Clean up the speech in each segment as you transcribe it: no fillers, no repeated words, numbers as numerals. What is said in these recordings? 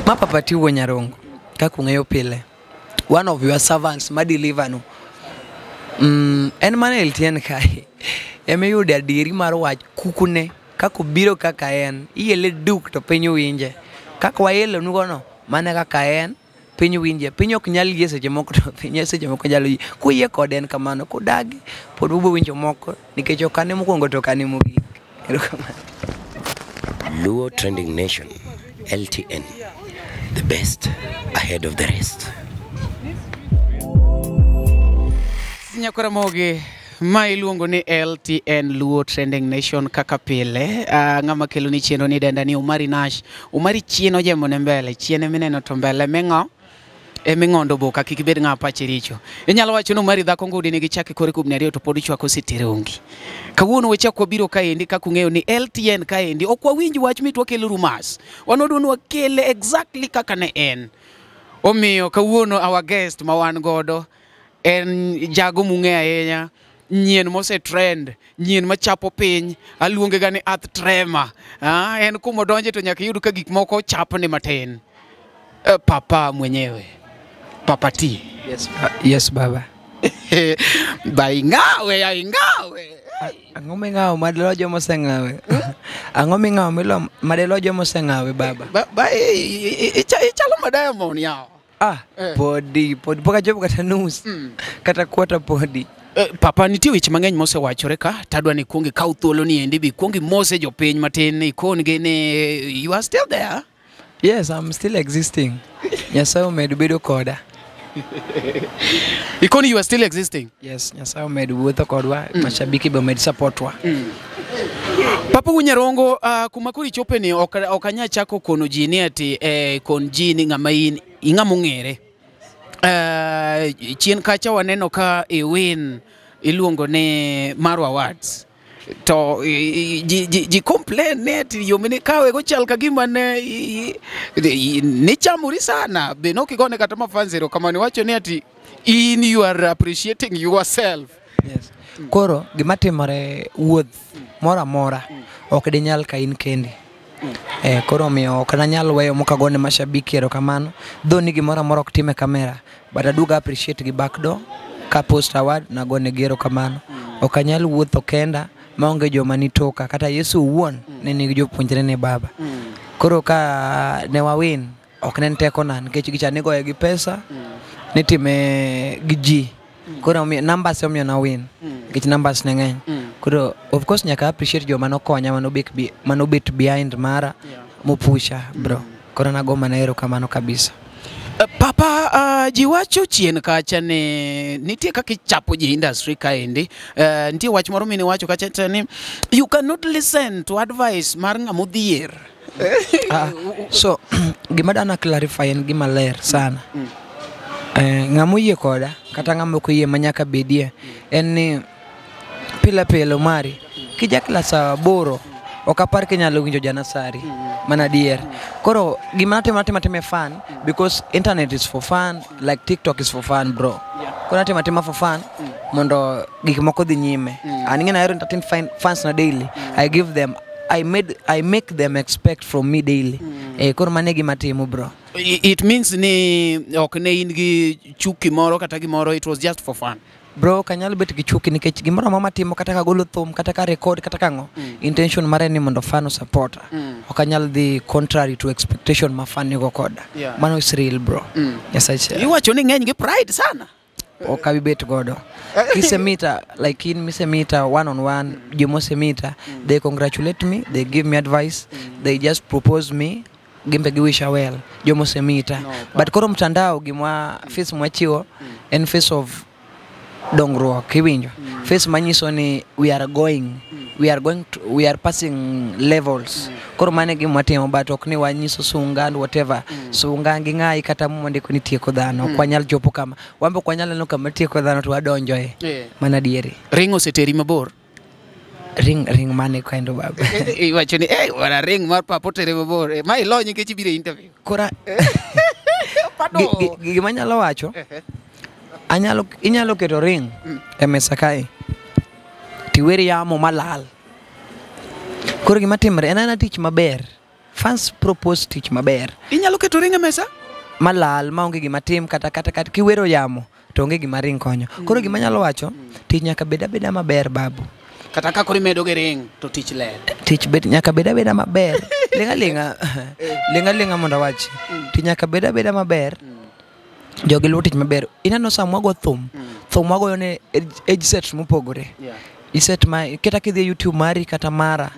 Ma Papa T wuo Nyarongo, kaka ung'eyo pile. One of your servants ma deliver nu. En mana LTN kae. Emiyudo adieri mar wach kukune kaka obiro kaka en. Iyele duk to piny winje. Kaka waelo nugono, mana kaka en. Piny winje. Piny ok nyal yie seche moko to piny seche moko nyalo yie. Kuyie kode en kamano, kudagi pod ubo winjo moko nikech ok ane mokwongo to ok ane mogik. Erokamano. Luo Trending Nation, LTN, the best ahead of the rest. Nyakoramogi, ma iluongo ni LTN Luo Trending Nation kaka pile. Ng'ama kelo ni chenro ni denda ni Umari Nash. Umari chien ojembo ne mbele, chien emineno to mbele ming'o eming'ondo boka kik ibed ng'ama pache richo. Inyalo wacho ni Umari dhako ngudi nigi chak e kore kubni ariyo to pod ichwako sitirungi. Kawuono wachak wabiro kaendi kaka ung'eyo ni LTN kaendi ok wawinj wach mit wakelo rumors. Wan wadwa ni wakele exactly kaka ne en. Omiyo kawuono our guest ma wan godo en jago mung'e ahinya, nyien mose trend, nyien machapo piny, aluonge ga ni Earth Tremor. En kuma odonje to nyaka iyud ka gik moko chapne matin. Papa mwenyewe, Papa T. Yes, yes baba. Ba ing'awe ya ing'awe. Ang'o ming'awo madelo joma oseng'awe? Ang'o ming'awo milo madelo joma oseng'awe baba? Ba ichalo ma Diamond yawa. Podi, podi pok achopo kata nus. Kata kwata podi. Papa, nitie weche mang'eny mosewachore ka, tadwa ni ikuong ikaw thuolo ni endi bi ikuong imose jopiny matin, ikon gi ni you are still there. Yes, I'm still existing. Nyasaye omed bedo koda. Ikoni you are still existing? Yes, Nyasaye omed wuotho kodwa, mashabiki be omed supportwa. Papa Nyarongo, kuma koro ichope ni ok anyal chako kono ji ni ati kon ji ni ng'ama in, ing'ama ong'ere. Chien kacha waneno ka iwin iluongo ni Marwa Awards. To ji complain ni ati yo mine kawe go chal ka gima ne nichamori sana. Be nok igone kata mafans erokamano, iwacho ni ati in you are appreciating yourself. Yes. Koro gima timore wuoth moro amora ok dinyal ka in kendi. Koro omiyo ok nanyal weyo mokagone mashabiki erokamano. Dho ni gimoro amora ok time kamera, but aduogo appreciate gi back door ka post award nagone gi erokamano. Ok anyal wuotho kenda maonge joma nitoka, kata Yesu owuon ne nigi jopuonjre ne baba. Koro ka ne wawin ok ne en tekona nikech gicha nigoye gi pesa, nitime gi ji. Koro omiyo numbers omiyo na win nikech numbers ne ng'eny. Koro of course nyaka appreciate joma nokonya, manobet behind mara mopusha bro. Koro nago mana erokamano kabisa. Papa, ji wacho chien kacha ni nitie kaka ichapo ji industry kaendi. Nitie wach moro mine wacho kacha ni you cannot listen to advice mar ng'ama odhier. So gima dana clarify en gima ler sana. Ng'ama oyie koda kata ng'ama ok oyie manyaka bedie en ni pile pile Omari kija klas 8 ok apar kinyalo winjo janasari mana adier. Koro gima natimo natimo atima fun because internet is for fun, like TikTok is for fun bro. Koro natimo atima for fun mondo gik moko dhi nyime. An ing'e nahero entertain fans na daily. I give them, I make them expect from me daily. Koro mano e gima atimo bro. It means ni ok ne in gi chuki moro kata gimoro, it was just for fun. Bro, ok anyal bet gi chuki nikech gimoro amora matimo kata ka golo thum, kata ka record, kata ka ang'o, intention mare ni mondo fan osupporta. Ok anyal dhi contrary to expectation ma fan nigo koda. Mano is real bro. Nyasaye. Iwacho ni ng'eny gi pride sana. Ok abi bet godo. Kisemita, like in misemita one on one, jomosemita, they congratulate me, they give me advice, they just propose me, gimbe gi wish well, jomosemita. No, but koro mtandao gimwa face mwachiwo en face of dongruok, iwinjo? Face manyiso ni we are going, we are going to, we are passing levels. Koro mano e gima watimo, but ok ni wanyiso sunga and whatever. Sunga gi ng'ayi kata mondiko ni tieko dhano, ok wanyal chopo kama. Wan be ok wanyal neno kama tieko dhano to wadonjoe. Mana adieri. Ring oseteri mabor. Ring mane kendo baba? Iwacho ni, wana ring mar papa otere mabor. Ma ilony nikech ibiro e interview. Kora Pado. Gima anyalo wacho, inyalo keto ring e mesa kae tiwer yamo malal. Koro gima timore en ana tich maber. Fans propose tich maber. Inyalo keto ring e mesa? Malal maonge gima tim kata kata kata kiwero yamo to onge gima ring konyo. Koro gima anyalo wacho, tich nyaka bed abeda maber babu. Kata ka koro imedo gi ring to tich ler. Tich bed nyaka bed abeda maber. Linga linga. Linga linga mondo awachi. Tich nyaka bed abeda maber. Jogi luwo tich maber. Ineno sama wago thum, thum wagoyo ne age set mopogore. Iset ma kata kidhi e YouTube mari kata mara,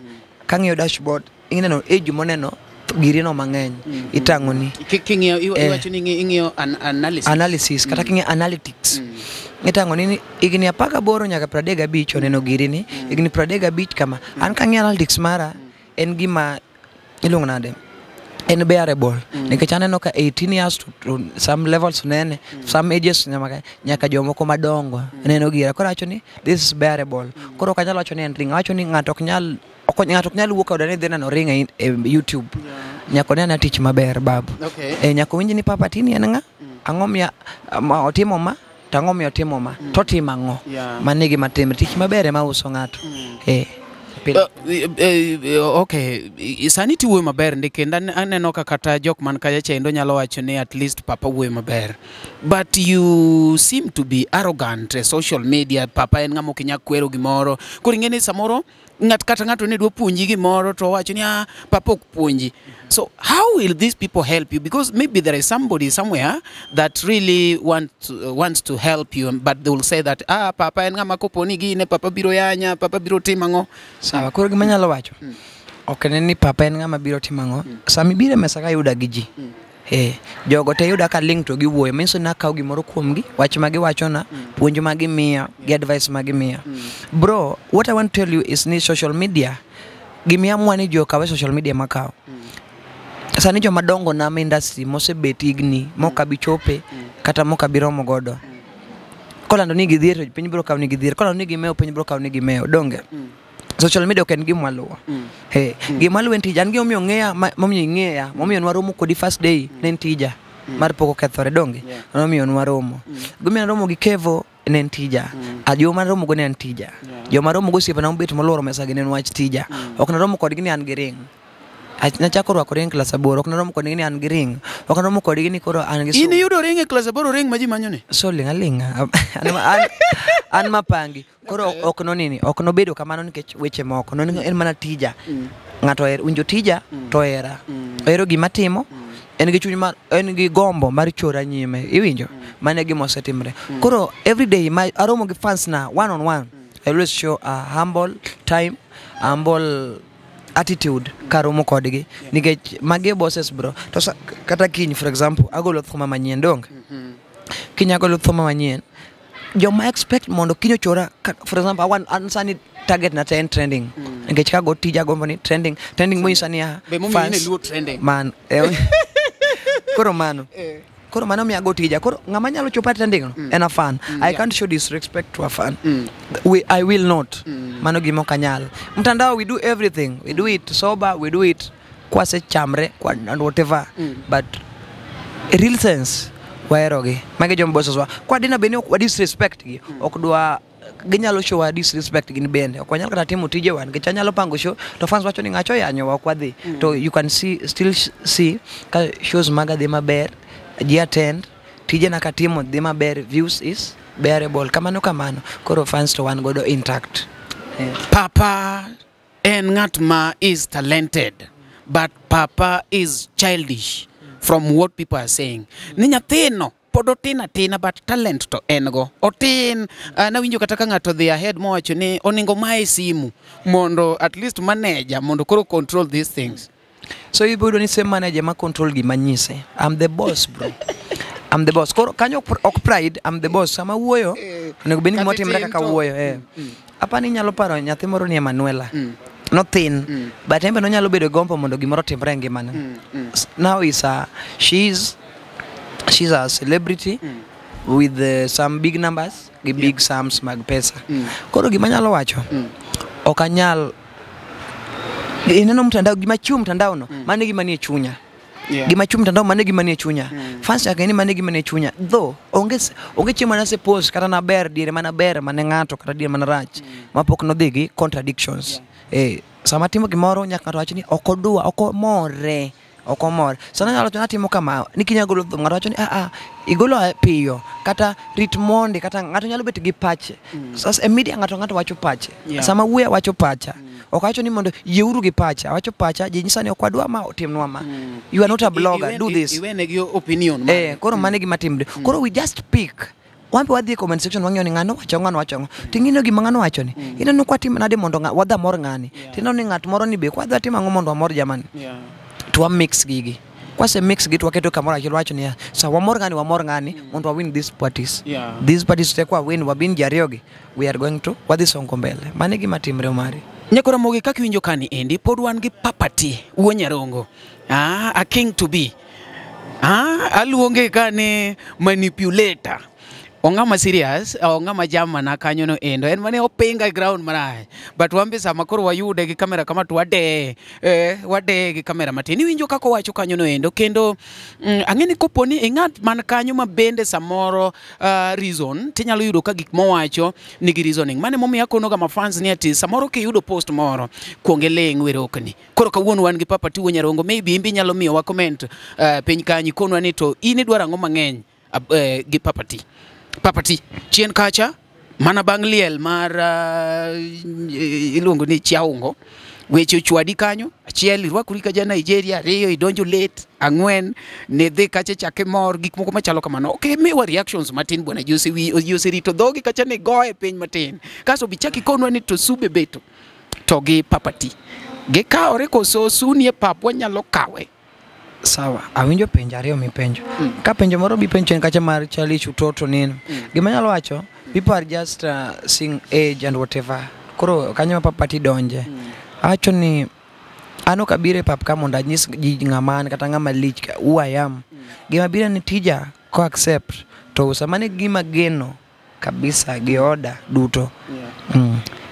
kang'iyo dashboard, ineno age moneno girino mang'eny. Itang'oni. King'iyo iwacho ni ing'iyo analysis. Analysis kata king'iyo analytics. Itang'o ni higni 18 nyaka 35 oneno girini, higni 35 kama. An kang'iyo analytics mara, en gima iluongo nade? En bearable. Nikech aneno ka 18 years to some levels nene, some ages nyaka jomoko madongo neno gira. Koro awacho ni this is bearable. Koro ok anyal wacho ni en ring. Awacho ni ng'ato ok nyal ng'ato ok nyal wuok oda ni dhi neno ring e YouTube. Nyaka one ane tich maber babu. Nyaka owinj ni Papa Tini en ng'a? Ang'o miyo otimo ma? To ang'o miyo otimo ma? To otimo ang'o? Mano e gima timre. Tich maber ema uso ng'ato. Okay, sani tiwuoyo maber ndi kendo aneno ka kata jok man kacha chendo nyalo wacho ni at least Papa wuoyo maber. But you seem to be arrogant e social media. Papa en ng'ama ok nyal kwero gimoro. Koro ing'e ni samoro ng'at kata ng'ato ne dwa puonji gimoro to owacho ni Papa ok puonji. So how will these people help you? Because maybe there is somebody somewhere that really wants to help you, but they will say that Papa en ng'ama kopo ni gine, Papa biro yanya, Papa biro timo ang'o. Sawa, koro gima anyalo wacho. Ok en ni Papa en ng'ama biro timo ang'o. Sama ibiro e mesa ka yuda gi ji. Jogo te yuda ka link to giwuoyo. Manyiso ni akawo gimoro kuomgi, wach ma giwachona, puonj ma gimiya, gi advice ma gimiya. Bro, what I want to tell you is ni social media, gimiamua ni ji okaw e social media makawo. Sani joma dongo nam industry mosebet higni mok abi chope kata mok abi romo godo. Kolando ni gidhier to piny biro kawo ni gidhier, kolando ni gimewo piny biro kawo ni gimewo, donge? Social media ok en gima waluwo. Gima waluwo en tija. An gimomiyo ng'eya, momiyo ing'eya, momiyo nwaromo kodi first day ne en tija mar pok okethore, donge? Momiyo nwaromo. Gimomiyo naromo gi Kevo ne en tija. Joma naromo go ne en tija. Joma romo go osiepena mobet moluoro mesa gi ne en wach tija. Ok naromo kodgi ni an gi ring. Nachako rwako ring klas 8, ok naromo kodgi ni an gi ring. Ok naromo kodgi ni koro an gi In iyudo ring e klas 8, ring ma ji manyo ni? So ling' aling'a. An mapangi. Koro ok nonini, ok nobedo kamano nikech weche moko. Non en mana tija. Ng'ato ohero winjo tija to ohera. Ohero gima timo. En gi chuny mar, en gi gombo mar chora nyime. Iwinjo? Mano e gima osetimre. Koro every day ma aromo gi fans na one on one, I always show a humble time, humble attitude karomo kodgi. Nikech magi bosses bro. To kata kiny for example, agolo thuma manyien donge? Kiny agolo thuma manyien. Joma expect mondo kiny ochora, for example, an sani target na te en trending. Nikech kago tija agombo ni trending, trending monyisa ni Be momiyo in e Luo trending. Man, koro mano. Koro mano miyo ago tija. Koro ng'ama nyalo chopo e trending no, en a fan. I can't show disrespect to a fan. I will not. Mano gima ok anyal. Mtandao we do everything. We do it sober, we do it kwase chamre, and whatever. But real sense waherogi. Magi joma bosses wa. Kwa dina bed ni ok wa disrespect gi, ok dwa ginyalo show wa disrespect gin bende. Ok wanyal kata timo tijewa nikech anyalo pango show to fans wacho ni ng'acho oyanyowa ok wadhi. To you can see, still see ka shows maga dhi maber, ji attend, tijena katimo dhi maber, views is bearable. Kamano kamano. Koro fans to wan godo intact. Papa en ng'at ma is talented, but Papa is childish from what people are saying. Ni nyathino pod otin atina but talent to en go. Otin, nawinjo kata ka ng'ato dhi ahead mowacho ni oningo maye simu mondo at least manager mondo koro control these things. So ibiro yudo ni same manager ma control gima nyise. I'm the boss bro. I'm the boss. Koro kanyo ok pride, I'm the boss. Sama wuoyo, onego bed ni gima otimre kaka wuoyo. Apani inyalo paro nyathi moro ni Emanuela. Nothin, but en be nonyalo bedo gombo mondo gimoro otimre e ngimane. Now is a, she's a celebrity with some big numbers, gi big sums mag pesa. Koro gima anyalo wacho, ok anyal ineno mtandao, gima chiwo mtandao no, mano e gima nie chunya. Gima chiwo mtandao, mano e gima nie chunya. Fans nyaka ni mano e gima nie chunya. Though, onge chieng' mane asepost kata naber, diere mana ber mane ng'ato kata diere mana rach, mapok nodhi gi contradictions. Sama timo gimoro nyaka ng'ato wach ni ok odwa, ok omore, ok omor. Sana nyalo wacho ni atimo kama, ni kinya golo thum, ng'ato wacho ni ah ah, igolo piyo, kata rit mondi, kata ng'ato nyalo bet gi pache. Sasa e media ng'ato ng'ato wacho pache. Sama wuoyo wacho pacha. Ok awacho ni mondo yieuru gi pacha, awacho pacha, ji nyisa ni ok wadwa ma, otimnwa ma. You are not a blogger, do this. Iwene gi opinion. Koro mano e gima timre. Koro we just pick. Wan be wadhi e comment section wang'iyo ni ng'ano wacho ng'ano wacho ang'o. Ting'ino gima ng'ano wacho ni. Ineno kwa timo nade mondo wadha mor ng'ani. Tineno ni ng'at moro ni be kwa dha timo ang'o mondo wamor jamani. To wa mix gigi. Kwase mix gi to waketo kamoro achiel wacho niya, sa wamor ng'ani wamor ng'ani mondo wa win these parties. These parties te kwa win wabin ji ariyo gi. We are going to wadhi songo mbele. Mano e gima timre Omari. Nyakora Mogi kaka iwinjo kani endi pod wan gi Papati wuo Nyarongo. A king to be. Aluonge ka ni manipulator. Ong'ama serious, ong'ama jamana kanyo no endo. En mane opinga e ground marach. But wan be sama koro wayude gi kamera kama to wadeye. Wadeye gi kamera matin. Iwinjo kaka owacho kanyo no endo. Kendo ang'e ni kopo ni ing'at man kanyo ma bende samoro reason, tinyalo yudo ka gik mowacho nigi reasoning. Mane momiyo akono ga ma fans ni ati samoro kiyudo post moro, kuonge ling' werokni. Koro kawuono wan gi Papa T wuo Nyarongo, maybe in be inyalo miyowa comment piny kanyo ikonwa ni to in idwaro ang'o mang'eny gi Papa T. Papa T, chien kacha, mana bang' liel mar iluongo ni Chiaungo, weche ochwadi kanyo, achiel irwakori ka ja Nigeria, ariyo idonjo late, ang'wen nidhi kacha chake mor, gik moko machalo kamano. Okay, miwa reactions matin bwana, ji oserito dhogi kacha ne goye piny matin. Kasto bi chak ikonwa ni to Sube Beto to gi Papa T. Gikawore koso Suni e pap wanyalo kawe? Sawa, awinjo penjo ariyo mipenjo. Ka penjo moro bi penjo en kacha mar Charlie Utoto nini. Gima anyalo wacho, people are just seeing age and whatever. Koro kanyo ma Papa T donje. Awacho ni an ok abiro e pap ka mondo anyis ji ng'ama an kata ng'ama lich who I am. Gima biro ni tija ko accept to usa mano e gima geno kabisa gi oda duto.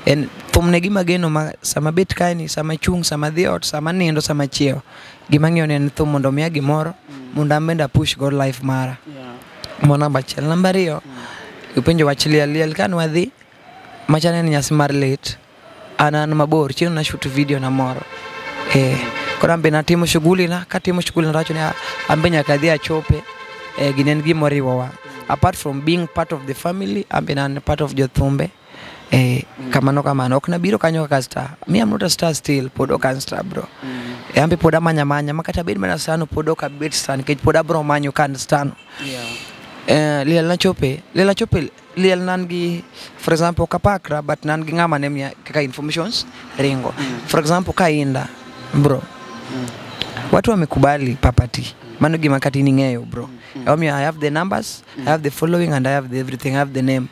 En thum ne gima geno ma sama bet kae ni, sama chung', sama dhi ot, sama nindo, sama chiewo. Gima ng'iyo ni en thum mondo omiya gimoro, mondo an bende apush go life mara. Mo namba achiel. Namba ariyo, ipenjo wach liel. Liel ka nwadhi, macha ne en nyasi mar lit. An mabor, chieng' na shoot video na moro. Koro an be natimo shughuli na, katimo shughuli na tawacho ni an be nyaka adhi achope. Gini en gima oriwowa. Apart from being part of the family, an be an part of jothumbe. Kamano kamano. Ok nabiro kanyo kaka star. Me, I'm not a star still. Pod ok an star bro. An be pod amanya manya. Ma kata bed mana star no pod ok abed star nikech pod abro manyo ka an star no. Liel nachope. Liel nachope. Liel nan gi, for example, kapakra, but nan gi ng'ama ne miya kaka informations ringo. For example, ka Inda, bro. Watu wamekubali Papa T. Mano gima kata in ing'eyo bro. Omiyo I have the numbers, I have the following and I have the everything, I have the name.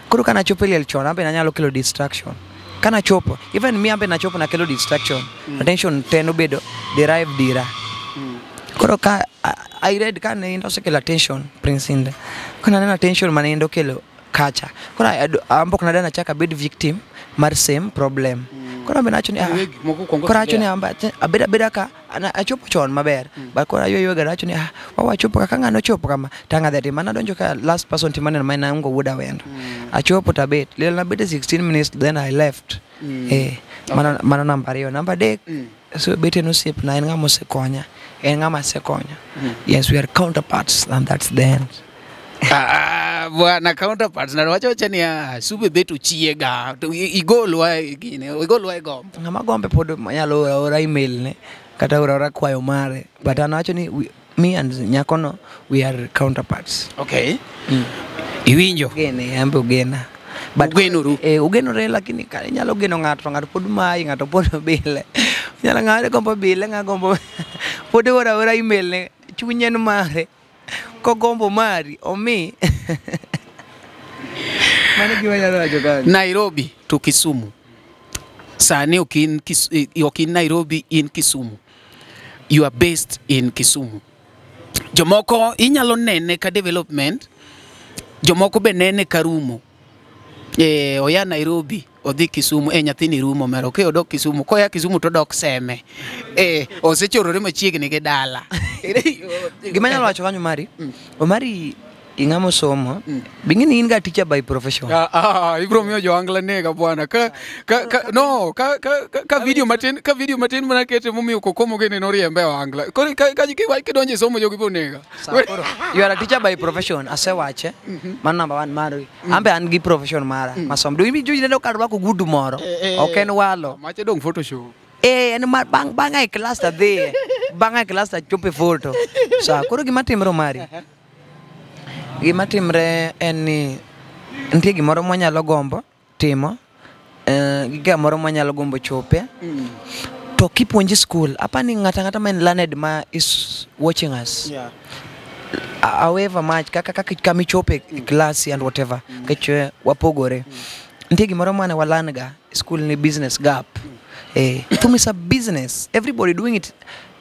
Koro kana chopo e liel chon, ambe nanyalo kelo distraction. Kana chopo, even me ambe nachopo nakelo distraction. Attention te nobedo derived ira. Koro ka I read ka ne Inda osekelo attention, Prince Inda. Koro naneno attention mane Inda okelo kacha. Koro an pok nadwa nachak abed victim mar same problem. Koro ambe nawacho ni, koro awacho ni ambe abed abeda ka achopo chon maber. But koro aywe ywega awacho ni wawachopo kaka ng'ano ochopo kama tang'adhi atim. Mana donjo ka last person timaneno ma en Aungo wuod Awendo. Achopo tabet. Liel nabet 16 minutes then I left. Mano namba ariyo. Namba adek, so bet en osiepna, en ng'ama osekonya. En ng'ama asekonyo. Yes, we are counterparts and that's the end. Bwana counterparts na wacho wacha ni Sube Beto chiega to igolwa gine, igolwa e gombo. Ng'ama gombe pod nyalo ora ora email ne kata ora ora kwayo mare. But an awacho ni me and nyakono we are counterparts. Okay. Iwinjo? Gene, an be ogena. But Ugenoru? Ugenore lakini ka inyalo geno ng'ato to ng'ato pod mayi, ng'ato pod bile. Inyalo ng'ato gombo bile, ng'a gombo pod ora ora email ne, chunye en mare. Kogombo mari, omi. Mano gima anyalo wacho kanyo. Nairobi to Kisumu. Sani ok in Nairobi, in Kisumu. You are based in Kisumu. Jomoko inyalo nene ka development, jomoko be nene ka rumo. Oya Nairobi, odhi Kisumu, nyathini rumo mero, okay, odok Kisumu, koya Kisumu to odok Seme. Osechorore machiegni gi dala. Gima anyalo wacho kanyo Omari, Omari, Ing'ama osomo, bing'e ni in ga teacher by profession. Ah, ah, ibro miyo jo Angla nega bwana. Ka no ka video matin, ka video matin mana kete momiyo Kokomo gene noriembe e Angla. Koro ka kidonje e somo jogi bo nega. Sawa, koro, you are a teacher by profession, asewache. Mano number one mari. Ambe an gi profession mara. Masomo. Do iwinjo ineno ka arwako gudu moro. Ok en walo. Mache dong Photoshop. Eh, en ma bang bang e class to adhiye. Bang' e class to achopo e photo. Sawa, koro gima timre Omari. Gima timre en ni nitie gimoro mwanyalo gombo timo, gi kamoro mwanyalo gombo chope. To kipuonji school, apani ng'ata ang'ata ma en learned ma is watching us. However much kaka kama ichope e class and whatever, nikech wapogore. Nitie gimoro mane walan ga e school ni business gap. Thum is a business. Everybody doing it.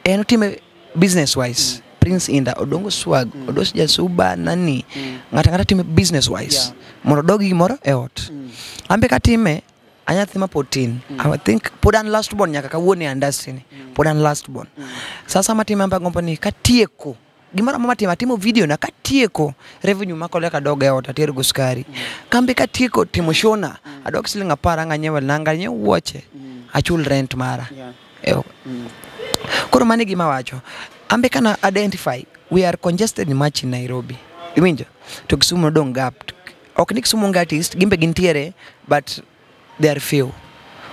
En otime business wise. Prince Inda, Odongo Swag, Odos Jasuba, nani. Ng'ata ang'ata time business wise. Mondo odog gi gimoro e ot. Ambe katime, anyathi ma pod tin. I think pod an last born nyaka kawuono e industry ni. Pod an last born. Sasa matime ambe agombo ni katieko gimoro amora matimo, atimo video na katieko revenue makole kadog e ot ater go sukari. Kambe katieko timo show na adok siling 10 ang' anyiewe nanga, anyiew wuoche, achul rent mara. Koro mano e gima awacho. Ambe kana identify we are congested much in Nairobi. Iwinjo? To Kisumu nodong' gap. Ok ni Kisumu onge artist, gimbe gintiere, but they are few.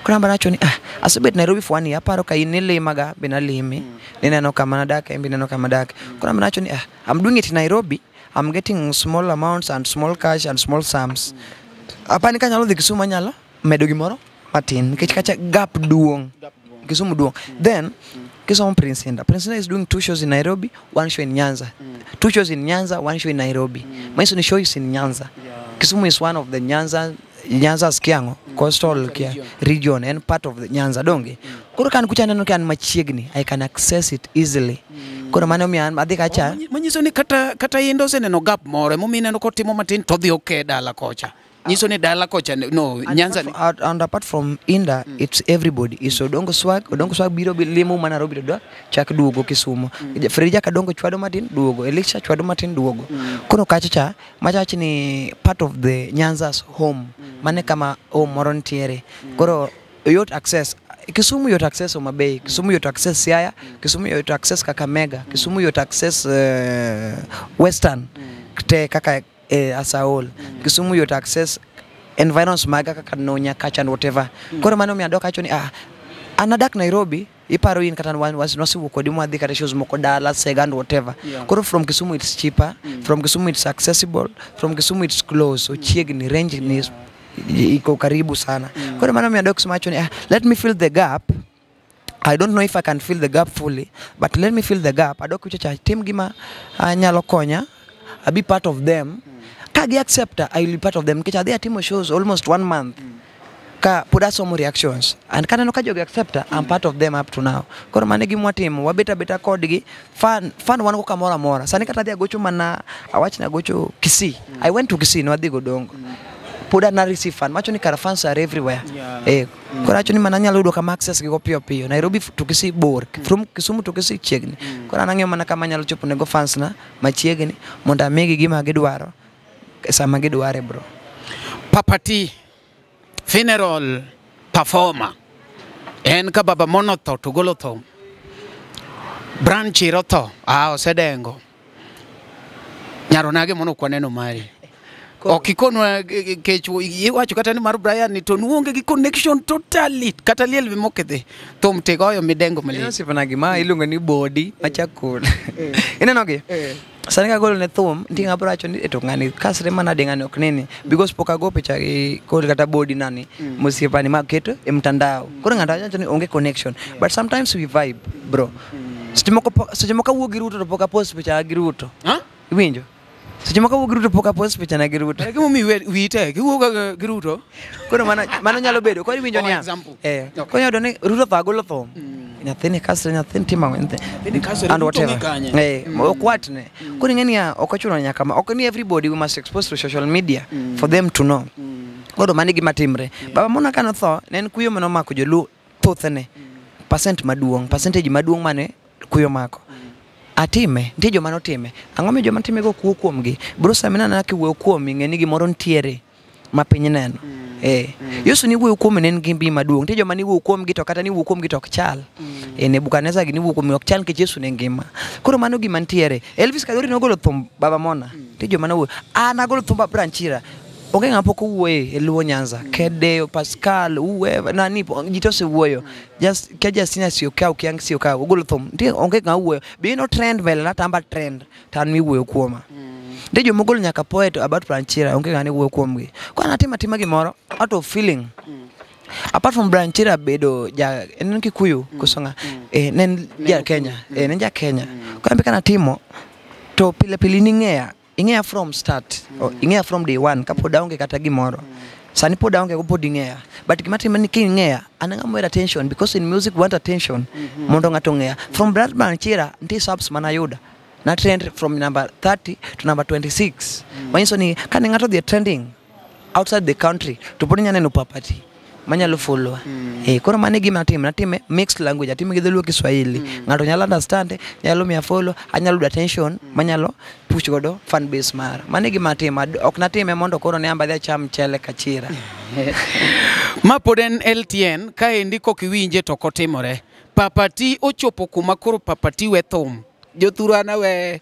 Koro amba nawacho ni ah, asebet Nairobi for one year, aparo ka in nilimaga be nalimi. Nineno kama nadake, in be ineno kama adake. Koro amba nawacho ni ah, I'm doing it in Nairobi, I'm getting small amounts and small cash and small sums. Apani kanyalo dhi Kisumu anyalo medo gimoro matin nikech kacha gap duong'. Kisumu duong'. Then kisomo Prince Inda. Prince Inda is doing two shows in Nairobi, one show in Nyanza. Two shows in Nyanza, one show in Nairobi. Manyiso ni show is in Nyanza. Kisumu is one of the Nyanza Skiango, coastal kia, region and part of the Nyanza donge. Koro kan kucha aneno ka an machiegni, I can access it easily. Koro mano omiyo an adhi kacha. Manyiso ni kata Inda oseneno gap moro emomiyo ineno kotimo matin to odhi oke dala kocha. Nyiso ni dala kocha no And Nyanza apart ni and apart from Inda, it's everybody. It's Odongo Swag. Odongo Swag biro limo mana Nairobi to chak duogo Kisumu. Frida Kadongo chwado matin duogo. Elisha chwado matin duogo. Koro kacha cha, machach ni part of the Nyanza's home. Mane kama home moro nitiere. Koro yot access. Kisumu yot access Homa Bay, Kisumu yot access Siaya, Kisumu yot access Kakamega, Kisumu yot access Western te kaka as a whole. Kisumu yot access environs maga kaka Nonya, Kacha and whatever. Koro mano omiyo adok awacho ni ah, an adak Nairobi, iparo in kata wan wasewuok kodi mwadhi kata shows moko dala, Sega and whatever. Koro from Kisumu it's cheaper, from Kisumu it's accessible, from Kisumu it's close, ochiegni, range ni iko karibu sana. Koro mano omiyo adok Kisumu awacho ni ah, let me fill the gap. I don't know if I can fill the gap fully, but let me fill the gap. Adok kucha cha tim gima anyalo konya, I be part of them. Ka gi accept, I will be part of them. Nikech adhi atimo shows almost one month. Ka pod asomo reactions. And kaneno ka jogi accept, I'm part of them up to now. Koro mano e gima watimo, wabet abeta kodgi. Fan wan go kamoro amora. Sani kata adhi agocho mana, awach ni agocho Kisii. I went to Kisii, ne wadhi Godongo. Pod an receive fan. Macho ni kara fans are everywhere. Koro awacho ni mana anyalo yudo kama access gi go piyo piyo. Nairobi to Kisii bor. From Kisumu to Kisii chiegni. Koro an ang'iyo mana kama anyalo chopo nego fans na machiegni mondo amigi gima gidwaro sama gidware bro. Papati funeral performer en ka baba mono tho to golo tho Branch tho ah osedengo nyaronage mono ok waneno mari ok ikonwa kech iwacho kata ni mar Brian ni to nuonge gi connection totally kata liel mokidhi thum tigoyo midengo Ineno malich. osiepna gima iluongo ni body machakul. Ineno gi? Sani kagolo ne thum, nitie ng'ama biro wacho ni "Eh, to ng'ani kasre manade ng'ani ok nini because pok ago picha gi kod kata body nani mosiepani maketo e mtandao. Koro ng'ato wacho ni onge connection. But sometimes we vibe bro. Seche moko awuok gi Ruto to pok apost picha gi Ruto. Ha? Iwinjo? Seche moko awuok gi Ruto pok apost picha na gi Ruto. Gimomiyo wiyi tek iwuok gi Ruto. Koro mano nyalo bedo. Koro iwinjo Oh, niya. example. Koro iyudo ni Ruto tho agolo thum. Nyathini kasre, nyathini timo ang'o, Nyathini kasre, and Ruto whatever. ng'i kanye? Ok watne. Koro ing'e niya, ok ochuno nyaka ma, ok ni everybody we must expose to social media for them to know. Koro mano e gima timre. Baba Mona ka notho, ne en kuyo mane omako joluo thothne. Percent maduong', percentage maduong' mane kuyo mako. Atime, nitie joma notime. Ang'o miyo joma time go kuo kuomgi? Bro sama ineno kiwuoyo kuomi, ng'e ni gimoro nitiere ma piny neno. Yesu ni wuoyo kuome ne en gi mbi maduong'. Nitie joma ni wuoyo kuomgi to kata ni wuoyo kuomgi to ok chal. Nebukadneza gi ni wuoyo kuomgi ok chal nikech Yesu ne ngima. Koro mano gima nitiere. Elvis Kadori nogolo thum Baba Mona. Nitie joma nowuoyo. An agolo thumba Branchira. Onge ng'ama pok owuoye e Luo Nyanza. Kede, Pascal, whoever, nani, ji te osewuoyo. Just kia Justina Siokao, Kiang Siokao, ogolo thum. Nitie onge ng'ama wuoyo. Be no trend mbele na tamba trend to an miwuoyo kuoma. Nitie joma ogolo nyaka poet about Branchira, onge ng'ama wuoyo kuomgi. Koro an atimo atima gimoro out of feeling. Apart from Branchira bedo ja en Kikuyu koso ng'a? Ne en ja Kenya. Ne en ja Kenya. Koro an be kanatimo to pile pile in ing'eya. Ing'eya from start. Ing'eya from day one kapod aonge kata gimoro. Sani pod aonge go pod ing'eya. But gima timore ni king'eya, an ng'ama ohero attention because in music we want attention mondo ng'ato ong'eya. From Brad Branchira nitie subs manayudo. Na trend from number 30 to number 26. Manyiso ni kane ng'ato odhi e trending outside the country to pod inyalo neno Papati manyalo follow. Koro mano e gima atimo, natime mixed language, atime gi dholuo Kiswahili. Ng'ato nyalo understand, nyalo miya follow, anyalo yudo attention manyalo push godo fan base mara. Mano e gima atimo, ok natime mondo koro ne amba adhi acham mchele kachira. Ma pod en LTN, kaendi kok iwinje to ok otimore. Papati ochopo kuma koro Papati we thum. Jothurana we,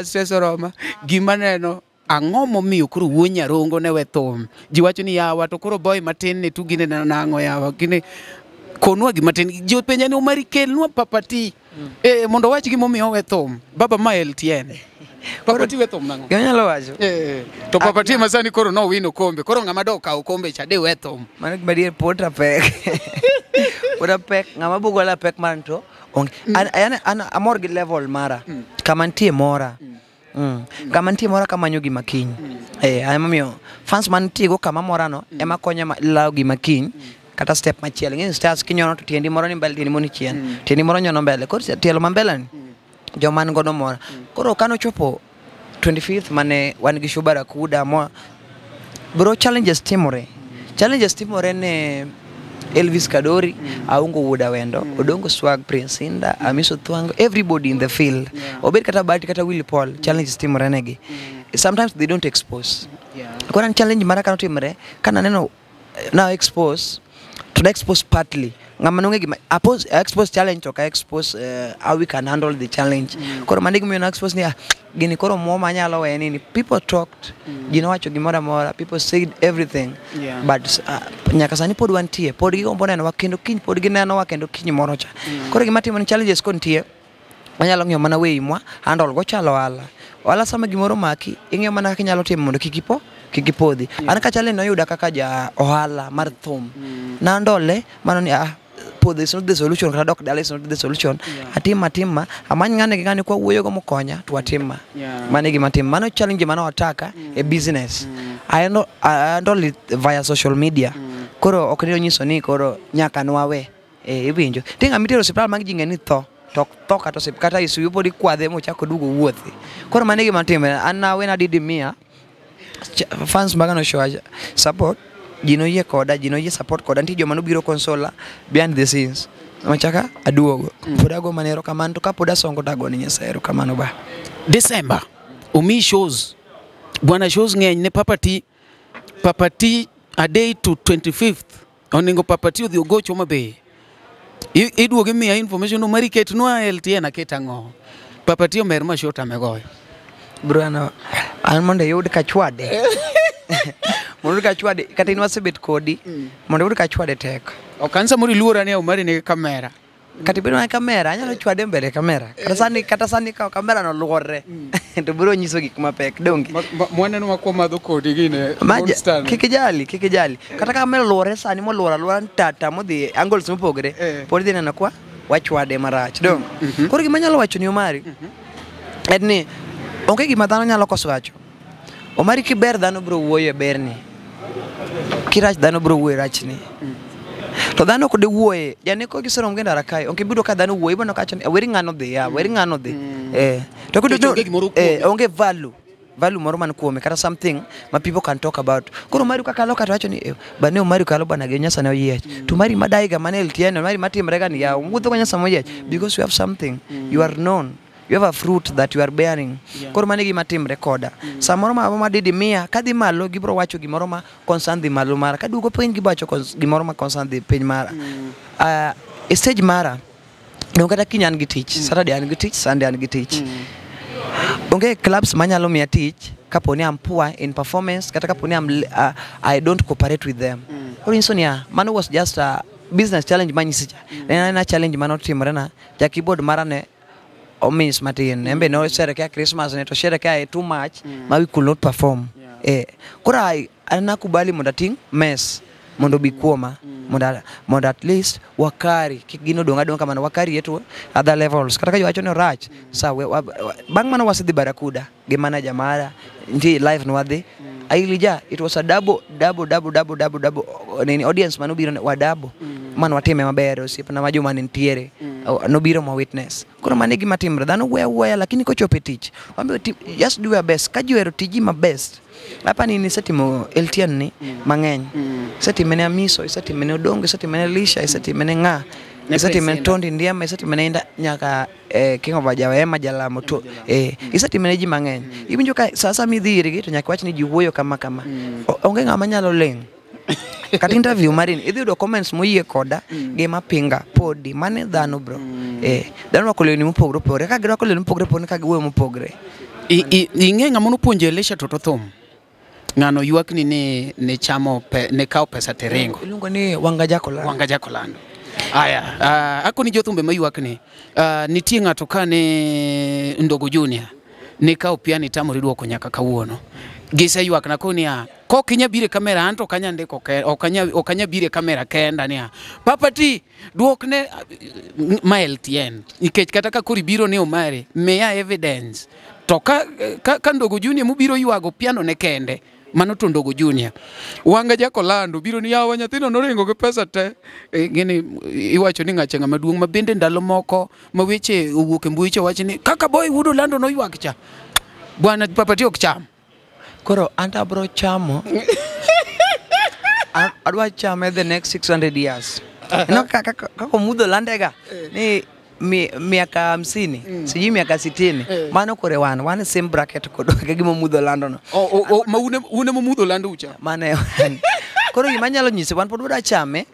stress oroma. Gima neno, ang'o momiyo koro wuo Nyarongo ne we thum? Ji wacho ni yawa to koro boy matin ni tu gine nang'o yawa. Gine konwa gima tin. Ji penja ni Omari kelnwa Papati. Mondo wach gimomiyo owe thum. Baba ma LTN. Papati we thum nang'o? Gima anyalo wacho? To Papati ma sani koro nowino kombe. Koro ng'ama dok kaw kombe cha de we thum. Mano gima adier pota pek. Pota pek, ng'ama bugola pek man to onge. An amor gi level mara. Kama nitie mora. Kama nitie mora kamanyo gima kiny. Emomiyo fans mantie go kama mora no ema konya lawo gima kiny. Kata step machielo. Ing'e ni stars kinyono to tiendi moro ni mbele, tiendi moro ni chien. Tiendi moro nyono mbele. Koro tielo ma mbele ni joma an godo mora. Koro kanochopo 25th mane wan gi Shuba Rakuda mo bro challenges timore. Challenges timore ne Elvis Kadori, Aungo Wuod Awendo, Odongo Swag, Prince Inda, Amiso Thwango, everybody in the field. Obed kata Bahati kata Willy Paul, challenges timore negi. Sometimes they don't expose. Koro an challenge mara kanotimore, kananeno na expose, to na expose partly. Ng'ama nong'e gima, expose challenge to ka expose how we can handle the challenge. Koro mano e gimomiyo na expose ni gini koro muoma anyalo weye nini. People talked, ji nowacho gimoro amora, people said everything. But nyaka sani pod wantie, pod gigombo nenowa kendo kiny pod ginenowa kendo kiny moro cha. Koro gima timo ni challenges kontie, wanyalo ng'iyo mana way mwa handle go chalo ohala. Ohala sama gimoro maki, ing'iyo mana kaka inyalo timo mondo kik ipo, kik ipodhi. An ka challenge noyuda kaka ja ohala mar thum. Na handle mano ni podho is not the solution, kata dok dala is not the solution. Atim atima, amany ng'ane gi ng'ane kwa wuoyo go mokonya to watima. Mano e gima timo. Mano challenge mane wataka e business. I handle it via social media. Koro ok ni onyiso ni koro nyaka nwawe. Iwinjo. Nitie ng'ama itero osiptal mag ji ng'e ni tho. To tho kata osip kata ICU pod ikwadhe mochako oduogo owuothi. Koro mano e gima timore. An nawe nadidi mia fans maga no show support. Ji noyie koda, ji noyie support koda. Nitie joma nobiro consola behind the scenes. Machaka aduogo. Pod ago mana erokamano to kapod asongo to agone Nyasaye erokamano ba. December, omi shows. Bwana shows ng'eny ne Papati. Papati a day to 25th. Oningo Papati odhi ogocho Homa Bay. Iduogo imiya information Omari ketnwa LTN aket ang'o. Papati omer ma show tame goyo. Bro, an mondo iyud kachwade. Mondo iyud kachwade, kata in wasebet kodi, mondo iyud kachwade tek. Ok an samoro iluora ni Omari nigi kamera. Kata ibedo mana kamera, anyalo chwade mbele kamera. Kata sani ka kamera no luorre, to biro nyiso gik mapek, donge? Mwaneno ma kuom madho kodi gine, Monster. Kik ijali, kik ijali. Kata ka kamera luorre sani moluoro aluora tata modhi angles mopogore, pod idhi neno kwa wachwade marach, donge? Koro gima anyalo wacho ni Omari, en ni onge gima dhano nyalo koso wacho. Omari kiber dhano biro wuoyo e berni. Kirach dhano biro wuoyo e rachni. To dhano ok diwuoye, janeko giseromo gi ndara kae, ok ibiro ka dhano wuoyo, ibiro kacho ni weri ng'ano dhi, ya, weri ng'ano dhi. To Nikech onge gimoro kuome. Onge value moro man kuome, kata something ma people can talk about. Koro Omari kaka loka to wacho ni, bane Omari kalo bana gi Nyasaye ne oyiech. To Omari madaiga mane LTN, Omari matimre ga ni ya, wuotho go Nyasaye moyiech. Because you have something, you are known. You have a fruit that you are bearing. Koro mano e gima timre koda. Samoro ma didi miya kadhi malo gibro wacho gimoro ma concern dhi malo mara. Kaduogo piny gibro wacho gimoro ma concern dhi piny mara. E stage mara dong kata kiny an gi tich, Saturday an gi tich, Sunday an gi tich. Onge clubs manyalo miya tich kapo ni I'm poor in performance kata kapo ni I don't cooperate with them. Koro nyiso niya, mano was just a business challenge manyisi cha. Ne en a challenge manotimore na, ja keyboard mara ne omiss matin. En be ne osherekea Christmas ne to sherekea too much ma we could not perform. Koro an nakubali mondo ating' mess mondo obi kuoma mondo at least wakari kik gino dong' adong' kamano wakari to other levels kata ka jowacho ni orach sa bang' mano wasedhi Barakuda gi manager mara nitie live nwadhi Ailija it was a double double double double double double nini audience manobiro wa double man watime maber osiepna ma joma ne nitiere nobiro ma witness. Koro mano e gima timre dhano wuoyo awuoya lakini kochopo e tich wambe just do your best ka ji ohero tiji ma best. Hapa ni nisetimo LTN ni mang'eny. Isetime ne Amiso, isetime ne Odongo, isetime ne Lisha, isetime ne ng'a, isetime ne Tondi Ndiema, isetime ne Inda nyaka King of Ajawa Emma Jalamo to isetime ne ji mang'eny. Iwinjo ka sasa midhi irgi to nyaka wach ni ji wuoyo kama kama. Onge ng'ama nyalo ling'. Kata interview mari ni idhi yudo comments moyie koda gi mapinga podi mane dhano bro. Dhano rwako lewni mopogore opogore ka girwako lewni mopogore opogore ka giwuoyo mopogore. Ing'e ng'ama nopuonjo Elisha toto thum? Ng'ano ywak ni ne chamo ne kawo pesa tiringo. Iluongo ni Wanga Jakolando. Wanga Jakolando. Aya, akoni jothumbe maywak ni nitie ng'ato ka ne Ndogo Junior ne kawo piano tamori duoko nyaka kawuono. Giseywak na koni ya kok inya bire kamera anto kanya ndiko okanya bire kamera kenda niya Papa T duokne ma LTN nikech kata ka kori biro ne Omari miya evidence to ka Ndogo Junior mubiro ywago piano ne kende mano to Ndogo Junior. Wanga Jakolando biro ni yawa nyathino noringo gi pesa te. Ng'eni iwacho ni ng'acha ng'ama duong' ma bende ndalo moko ma weche owuok e mbui cha wacho ni kaka boy wuod Olando noywak cha. Bwana Papa T ok cham. Koro an abro chamo. Adwa chame the next 600 years. No kaka mudho landega ni miaka 50 sijui miaka 60 mano kore wan same bracket kod gima mudho lando no. Ma une mudho lando ucha. Mane koro gima anyalo nyisi wan pod wadwa chame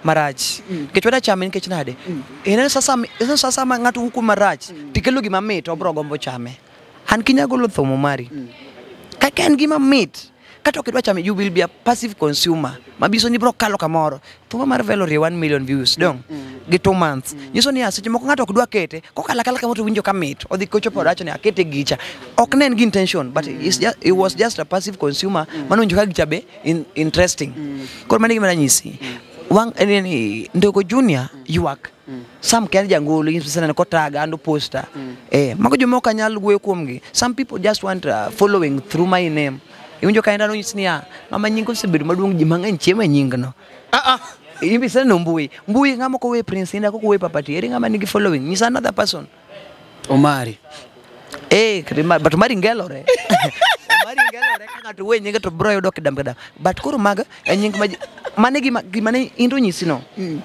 marach. Nikech wadwa chame nikech nade? Ineno sasa ma ng'ato wuok marach tikelo gima mit obro gombo chame. An kinya golo thumo mari. Kaka en gima mit kata ok idwa chame you will be a passive consumer. Mabiso ni bro kalo kamoro. Thuma mar Velo rie 1 million views dong gi 2 months. Nyiso ni seche moko ng'ato ok dwa kete kokalo akala kamoro to winjo ka mit odhi kochopo owacho ni akete gicha. Ok ne en gi intention but it was just a passive consumer mano winjo ka gicha be interesting. Koro mano e gima nanyisi. Wang ni Ndogo Junior ywak. Sam ken jangolo inyiso kotaga ando poster. Mago joma ok anyal wuoyo kuomgi. Some people just want following through my name. Iwinjo ka endano nyisi niya, mama nying osebedo maduong' ji mang'eny chiemo e nyingno. Imbi seno mbui. Mbui ng'ama ok owe Prince Indah ok owe Papa T. Ere ng'ama nigi following? Nyisa another person. Omari. But Omari ngelore. Omari ngelore ka ng'ato wuoyo e nyinge to bro yudo kidam kidam. But koro mago e nying ma mane gima ne indo nyisi no.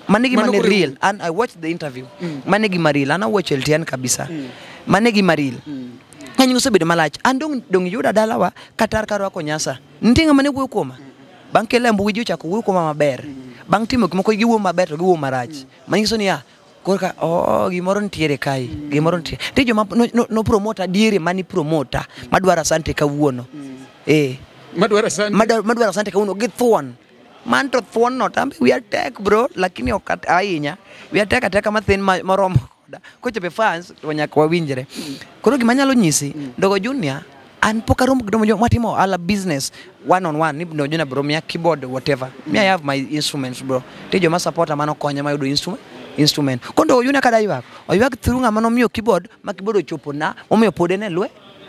Mane gima ne real. And I watched the interview. Mane gima real. An awatch LTN kabisa. Mane gima real. Ng'eny osebedo malach. An dong yuda dalawa katar karwako nyasa. Nitie ng'ama ne wuoyo kuoma. Bang' kelo e mbui ji ochako wuoyo kuoma maber. Bang' timo gik moko giwuoyo maber to giwuoyo marach. Manyiso niya, korka gimoro nitiere kae, gimoro nitie. Nitie joma no promote adieri mani promoter madwaro asante kawuono. Madwaro asante. Madwaro asante kawuono gi thuon. Man to thuon no tambe we are tech bro lakini ok ahinya. We are tech ateka mathin moromo koda. Kochopo fans to nyaka wawinjre. Koro gima anyalo nyisi, Ndogo Junior an pok aromo gi Ndogo Junior watimo ohala business one on one ni Ndogo Junior bro miya keyboard whatever. Me I have my instruments bro. Nitie joma supporta mano konya mayudo instrument. Koro Ndogo Junior kada ywak, oywak through ng'ama nomiyo keyboard ma keyboard ochopo na omiyo pod en e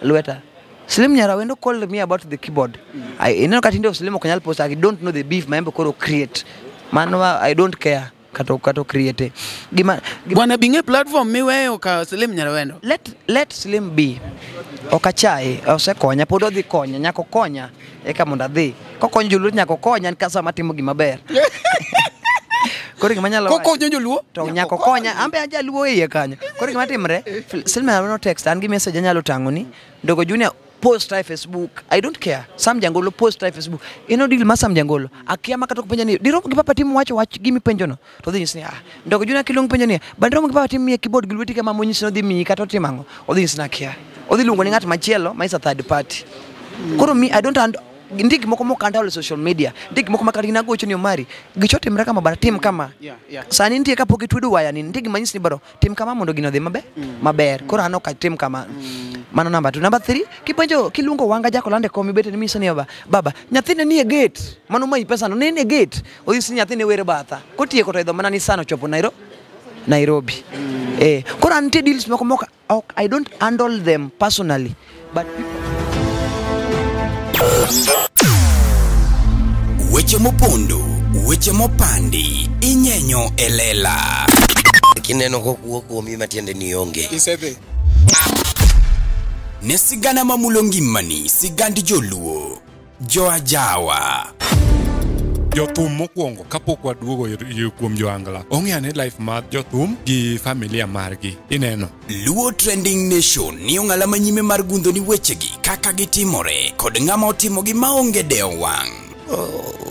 lweta. Slim Nyarawendo called me about the keyboard. Ineno ka tinde Slim ok nyal post, I don't know the beef maembe koro create. Mano I don't care kata create. Gima Bwana bing'e platform miweyo ka Slim Nyarawendo. Let Slim be. Ok achaye, osekonya, pod odhi konya, nyaka okonya eka mondo adhi. Kokonyo joluo nyaka okonya en ka sama atimo gima ber. Koro gima anyalo wacho- Kokonyo joluo. To nyako konya, an be ajaluo iye kanyo. Koro gima timre, Silman no text an gi message anyalo tang'o ni Ndogo Junior post e Facebook. I don't care. Sam Jangolo post e Facebook. Ino deal ma Sam Jangolo. Akia ma kata ok penja ni dirom gi Papa Tim wacho wach gimi penjo no. To dhi nyisi ni ah Ndogo Junior kiluong penjo ni ba dirom gi Papa Tim miye keyboard gi lweti kama monyisi no dhi miyi kata otimo ang'o. Odhi nyisi ni akia. Odhi luongo ni ng'at machielo ma is a third party. Koro mi I don't and nitie gik moko mok handle e social media. Nitie gik moko ma kata in agocho ni Omari, gicho timre kama bana tim kama. Sani nitie kapok itwedo waya ni nitie gima nyisi ni bro tim kama mondo gino odhi maber. Maber. Koro an ok atim kama. Mano namba 2. Namba 3, kipenjo kiluongo wanga Jakolande komi bete ni miso ni baba, baba nyathine ni e gate. Mano mayi pesa no ne ni e gate. Onyisi ni nyathine were batha. Kotieko to idho mana ni sana ochopo Nairobi. Eh, koro an nitie deals moko mok ok I don't handle them personally but people Weche mopondo, weche mopandi, inyenyo e lela. Kineno kokuo kuomi matiende ni onge. Isedhi. Ne sigana mamulo ngimani, sigand joluo, joajawa. Jothum mokwongo kapok waduogo kuom joangla ong'e ane life mar jothum gi familia margi ineno. Luo Trending Nation ni ong'ala manyime mar gundho ni wechegi kaka gitimore kod ng'ama otimogi maonge dewo wang'.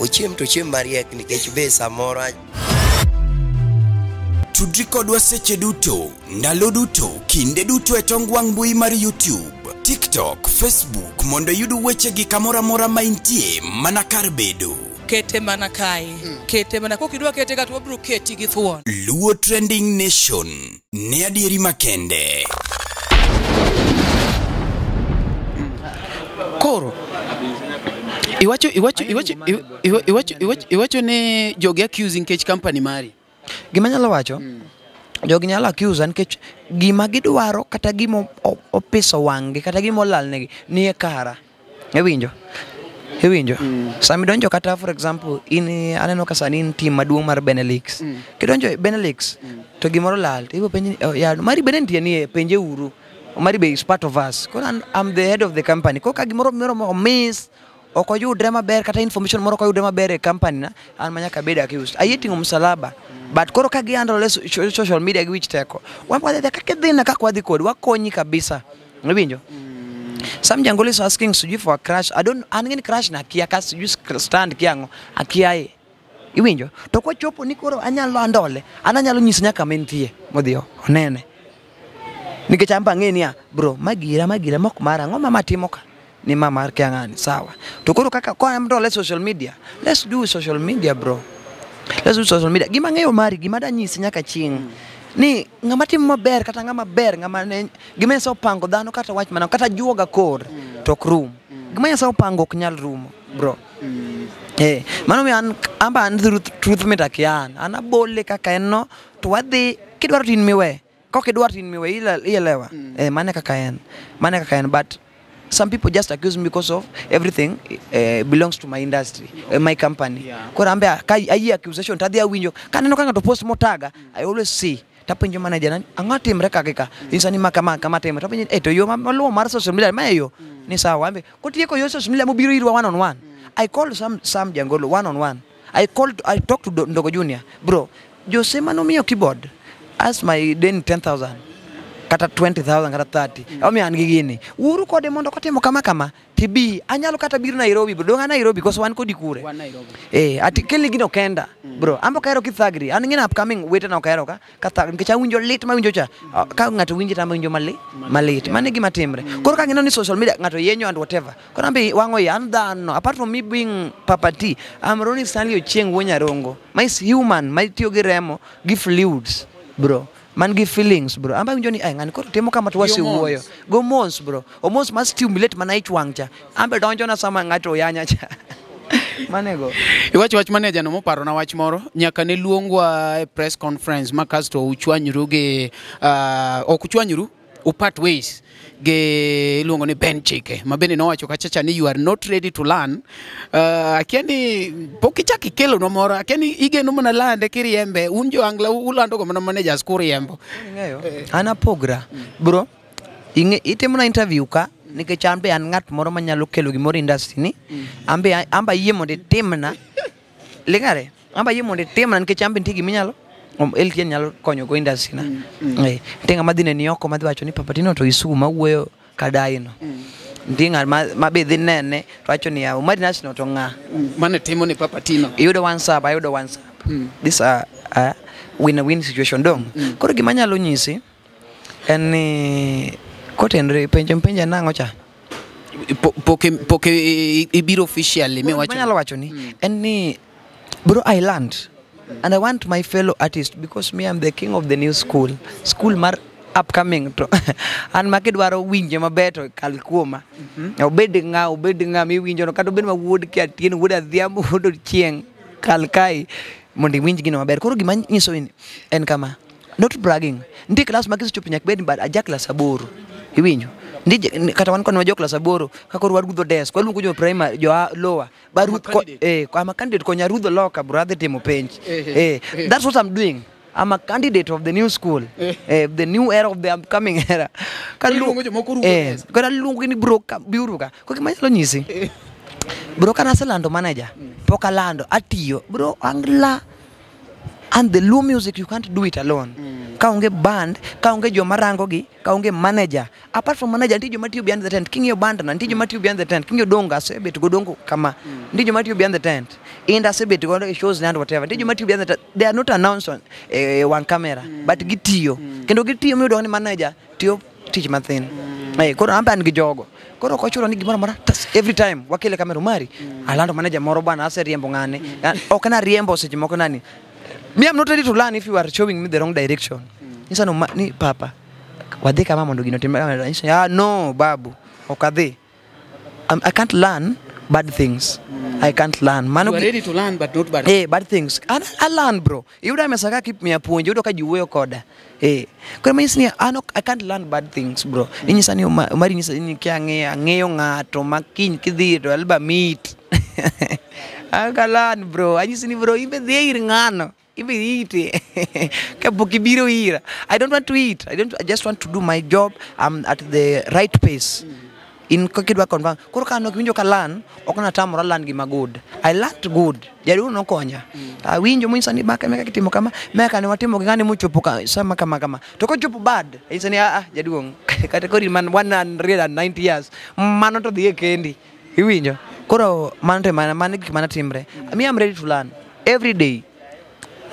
Ochiem to ochiem mariek nikech be samoro Tudri kodwa seche duto, ndalo duto, kinde duto e tong wang' mbui mar YouTube, TikTok, Facebook mondo iyud wechegi kamoro amora ma intie mana kar bedo. Kete mana kae. Kete mana kokidwa kete ka to wabiro keti gi thuon. Luo Trending Nation ne adieri makende. Koro iwacho iwacho iwacho iwacho iwacho iwacho ni jogi accusing nikech company mari. Gima anyalo wacho, jogi nyalo accuse nikech gima gidwaro kata gima opiso wang'gi kata gima olalnegi nie kara. Iwinjo? Iwinjo? Sama idonjo kata for example, in aneno ka sani in team maduong' mar Benelix. Kidonjo e Benelix, to gimoro lal, to ibo penji ni, oh, ya, mari bende nitie nie, penje uru. Omari be is part of us. Koro an, I'm the head of the company. Koro ka gimoro moro omiss, ok oyudre maber kata information moro ok oyudre maber e company na, an ma nyaka abed accused. Ayie ting'o msalaba. But koro ka gihandle social media gi wich teko, wan wadhi adhiya kaka idhi na kaka wadhi kodi, wakonyi kabisa. Iwinjo? Sam Jangolo is asking sijui for a crash. I don't an ng'eni crash na akia ka sijui stand kia ang'o, akiaye. Iwinjo? To kochopo ni koro anyalo andole, an anyalo nyisi nyaka kama entie modhi onene. Nikech an be ang'e niya, bro, magira magira mok mara, ang'o ma matimo ka? Ni ma mar kia ng'ani, sawa. To koro kaka ko andole social media, let's do social media bro. Let's do social media. Gima ang'eyo mari, gima danyisi nyaka chieng'. Ni ng'ama timo maber kata ng'ama ber, ng'ama ne gima Nyasaye opango dhano kata wach mana kata juoga kor to ok rum. Gima Nyasaye opango ok nyal rumo bro. Eh, mano miyo an amba an truth mit akia an. An abole kaka en no to wadhi kidwaro to in miwe. Kok idwar to in miwe ielewa. Eh, mano e kaka en. Mano e kaka en but some people just accuse me because of everything belongs to my industry, my company. Koro an be ka ayie accusation to adhi awinjo kaneno ka ng'ato post motaga, I always see. Tapenjo manager na ang'o timre ka gi ka. Nyisa ni ma kama kama timre. Tapenjo eh to yo maluwo mar social media ma e yo. Ni sawa an be kotieko yo social media mobiro irwa one on one. I call Sam Jangolo one on one. I talk to Ndogo Junior. Bro, Jose manomiyo keyboard ask my den 10,000 kata 20,000 kata 30. Omiyo an gi gini. Wuoru kode mondo kotimo kama kama tibi anyalo kata biro Nairobi bro. Dong' an Nairobi koso wan kodi kure. Wan Nairobi. Eh, ati kelni gino kenda. Bro, an be ok ahero kithagri. An ng'ina upcoming wetena ok ahero ka kathagri nikech awinjo lit mawinjo cha. Ka ng'ato winji to an awinjo malit. Mano e gima timre. Koro ka gineno ni social media ng'ato yenyo and whatever. Koro an be wang'o iya an dhano. Apart from me being Papa T, I'm Ronnie Stanley Ochieng wuo Nyarongo. Ma is human, ma tiyo gi remo, gi fluids, bro. Man gi feelings bro. An be awinjo ni ai ng'ani koro timo kama to wasewuoyo. Go mos bro. Omos ma stimulate mana ich wang' cha. An be donjona sama ng'ato oyanya cha. Manego. Iwacho wach manager no moparona wach moro nyaka ne luongwa e press conference ma kasto uchwanyru gi ok uchwanyru upart ways gi iluongo ni Ben Chike ma bende nowacho kacha cha ni you are not ready to learn. Akia ni pok ichak ikelonwa moro, akia ni igeno mana lande kiriembe un jo angla ulando go mana managers kuriembo. Ing'eyo, an apogra bro, ing'e itimona interview ka nikech an be an ng'at moro manyalo kelo gimoro e industry ni. An be an be ayie mondo itimna. Ling'are. Amba yie mondo itimna nikech ambe nitie giminyalo LTN nyalo konyo go industry na. Eh, nitie ng'ama dhi neni oko madhi wacho ni Papa Tino to Isuma wuoyo kadai no. Nitie ng'ama ma be dhi nene to wacho ni "Ah, Omari Nash no to ng'a?" Mane timo ni Papa Tino. Iyudo one sub, ayudo one sub. This a win-win situation dong. Koro gima anyalo nyisi en ni kotenre penjo penja nang'o cha? Pok ibiro officially Koro miwacho. gima anyalo wacho ni en ni bro, I learned and I want my fellow artists, because me, I'm the king of the new school, school mar upcoming, to an ma kidwaro winje maber to kal kuoma. Obed ng'a, obed ng'a miwinjo no, kata obed ma wuod Kiatieno, wuod Adhiambo, wuod Ochieng, kal kae mondo iwinj gino maber. Koro gima nyiso ni en kama, not bragging, nitie klas ma kisechopo nyaka bed ni aja klas 8, iwinjo. Kata wan koni wa jo klas 8 ka koro warudho desk, waluongo jo primary, jo lower baruth ko, I'm a candidate, konya rudho loka bro, adhi timo penj. That's what I'm doing. I'm a candidate of the new school, the new era of the upcoming era. Iluongo jomoko rudho desk. Koro aluongo ni bro ka, biuru ka. Koro gima anyalo nyisi, bro, kana aselando manager, pok alando atiyo bro angla and the Luo music, you can't do it alone. Ka onge band, ka onge joma rango gi, ka onge manager. Apart from manager, nitie joma tiyo behind the tent. King'iyo band na, nitie joma tiyo behind the tent. King'iyo Dongo, asebet go Dongo kama. Nitie joma tiyo behind the tent. Inda asebet go e shows and whatever. Nitie joma tiyo behind the tent. They are not announced on one camera, but gitiyo. Kendo gitiyo miyudo ni manager tiyo tich mathin. Koro an be an gi jogo. Koro ok ochuno ni gimoro amora tas every time wakele kamera mari. Alando manager moro bwana, aseriembo ng'ane. Ok nariembo seche moko nani. Me, I'm not ready to learn if you are showing me the wrong direction. Nyisa no ni papa, wadhi kama mondo gino timre kama. Nyisa, ah no babu, ok adhi. I can't learn bad things. I can't learn. Mano You are ready to learn but not bad. Bad things. I learn bro. Iyudo mesa ka miya puonj, iyudo ka ji wuoyo koda. Koro manyisi ni an ok, I can't learn bad things bro. Inyisa ni Omari nyisa ni kia ang'eyo, ang'eyo ng'ato ma kiny kidhi to album it. Aka learn bro. Anyisi ni bro, imbe dhi ir ng'ano. Imbe ite. Kapok ibiro ira. I don't want to eat. I don't, I just want to do my job. I'm at the right pace. In kidwa confirm. Koro ka an ok winjo ka learn, ok natamora learn gima good. I learned good. Jaduong' nokonya. Awinjo monyisa ni maka meka kitimo kama, meka ne watimo gi ng'ani mochopo ka sama kama kama. To kochopo bad, anyisa ni ah jaduong', kata koro in man 190 years, mano to dhi e kendi. Iwinjo? Koro mano to mana mano gik mana timre. Me, I'm ready to learn every day.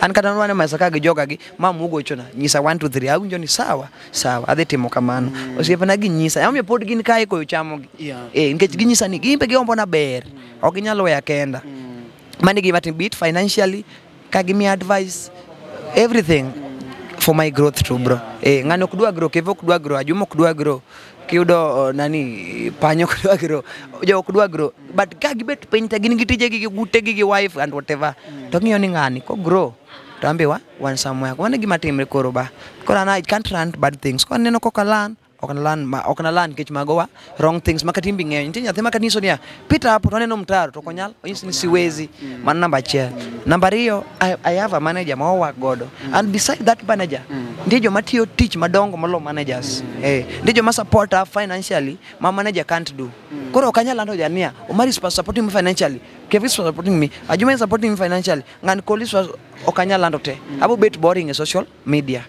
An kata nwane mesa ka gi joga gi, ma mugochona, nyisa 1 2 3, awinjo ni sawa, sawa, adhi timo kamano. Osiepena gi nyisa, emomiyo pod gin kae koyo chamogi. Nikech ginyisa ni gin be gihombo na ber, ok ginyal weya kenda. Mano e gima tim, be it financially, ka gimiya advice, everything for my growth too bro. Ng'ani ok dwa grow, Kevo ok dwa grow, Ajuma ok dwa grow. Kiyudo nani Panyo ok dwa grow, jo ok dwa grow. But ka gibet piny te gin gi tijegi gi utegi gi wife and whatever. To ng'iyo ni ng'ani ko grow to an be wa wan somewhere. Mano e gima timre koro ba. Koro an I can't run bad things. Ko aneno koka learn, ok na learn ma, ok na learn nikech mago wa wrong things ma kata in be ing'eyo. Nitie nyathi ma kata nyiso niya, Peter hapo to aneno mtaro to ok onyal, onyisi ni siwezi. Mano namba achiel. Namba ariyo, I have a manager ma wawak godo. And beside that manager, nitie joma tiyo tich madongo molo managers. Nitie joma support her financially ma manager can't do. Koro ok anyal lando jania, Omari is supporting me financially, Kevi is supporting me, Ajuma is supporting me financially, ng'an Koli is ok anyal lando te. Abo bet boring e social media.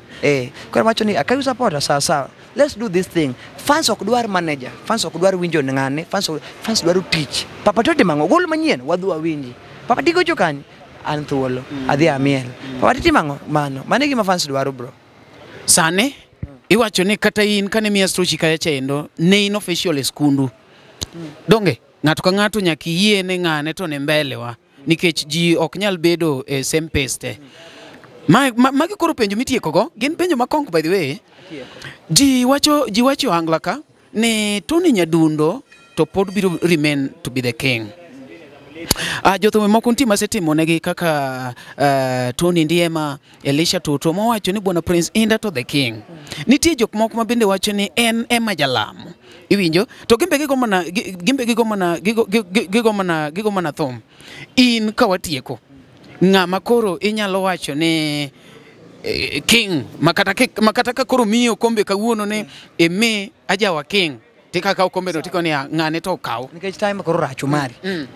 Koro wacho ni akayu supporter sawa sawa. Let's do this thing. Fans ok dwar manager, fans ok dwar winjo ng'ane, fans dwaro tich. Papa to timo ang'o? Gol manyien, wadhi wawinji. Papa tigocho kanye? An thuolo, adhi amiel. Papa timo ang'o? Mano. Mano e gima fans dwaro bro. Sani iwacho ni kata in kane miya stochi kacha chendo ne in official e skundu. Donge ng'ato ka ng'ato nyaka iyie ne ng'ane to ne mbele wa nikech ji ok nyal bedo e same pace te. Magi koro penjo mitieko go gin penjo makonk by the way. Ji wacho Angla ka ni Tony Nyadundo to pod biro remain to be the king. Jothumbe moko nitie masetimo negi kaka Tony Ndiema, Elisha Toto mowacho ni bwana Prince Indah to the king. Nitie jok moko ma bende wacho ni en ema jalamo. Iwinjo? To gimbe gigo mana thum. In ka watieko ng'ama koro inyalo wacho ni king makata ka koro miyo okombe kawuono ni emi ajawa king. Tika kaw kombe no tiko ni ng'ane to okaw. Nikech time koro rach Omari.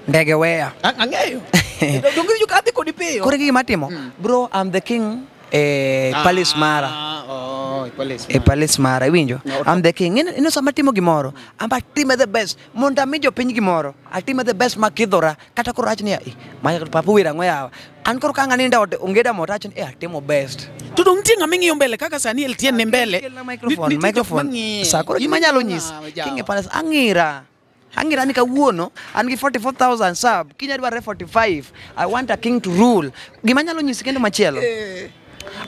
Ndege weya. Ang'eyo. Donge iwinjo ka adhi kodi piyo. Koro gima timo, bro, I'm the king e palace mara. Oh, e palace. E palace mara, iwinjo? No, I'm the king. Ino sama timo gimoro, amba atime the best. Mondo ami jopiny gimoro, atime the best makidhora. Kata koro awach niya, "Eh, ma papa wer ang'o yawa." An koro ka ang' anindo e ot ongeda mo to awacho ni, "Eh, atimo best." To dong nitie ng'ama ing'iyo mbele kaka sani LTN ni mbele. Kelna microphone, Nitie jok microphone. mang'iye. Sa koro In gima anyalo ing'iyo nyisi, ng'a, jawa? king e palace, ang'ira. Ang'ira ni kawuono an gi 44,000 sub, kiny adware 45. I want a king to rule. Gima anyalo nyisi kendo machielo.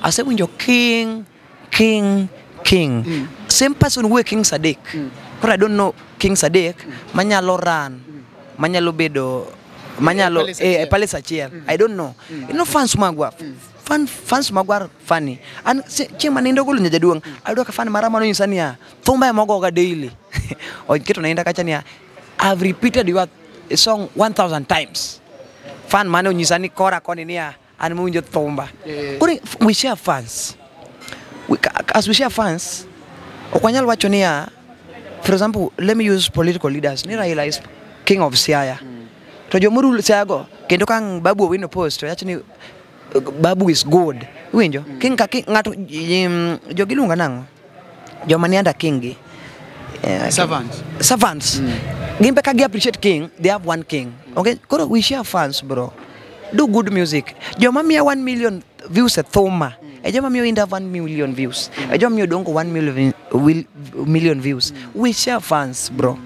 Asewinjo king, king, king. Same person wuoyo King Sadek. Koro I don't know King Sadek manyalo run, manyalo bedo manyalo palace eh, achiel. palace achiel. I don't know. You know fans magwa. Fans magwa are funny. An chieng' mane nindo golo nyajaduong', ayudo ka fan mara manonyisa niya, thumba ema ogoga daily. Oketo nainda kacha niya, I've repeated your song 1000 times. Fan mane onyisa ni kora koni niya, an mawinjo thumba. Koro we share fans. As we share fans, ok wanyal wacho niya, for example, let me use political leaders. Ni Raila is king of Siaya. To jomorul Siaya go, kendo ka ang' Babu Owino post, to wacho ni Babu is good. Iwinjo? King ka king, ng'ato, jogi iluongo nang'o? Joma ni under king gi. Servants. Servants. Gin be ka gi appreciate king, they have one king. Okay? Koro we share fans, bro. Do good music. Joma miya 1 million views e thuma. E joma miyo Indah 1 million views. E joma miyo Dongo 1 million, million views. We share fans, bro.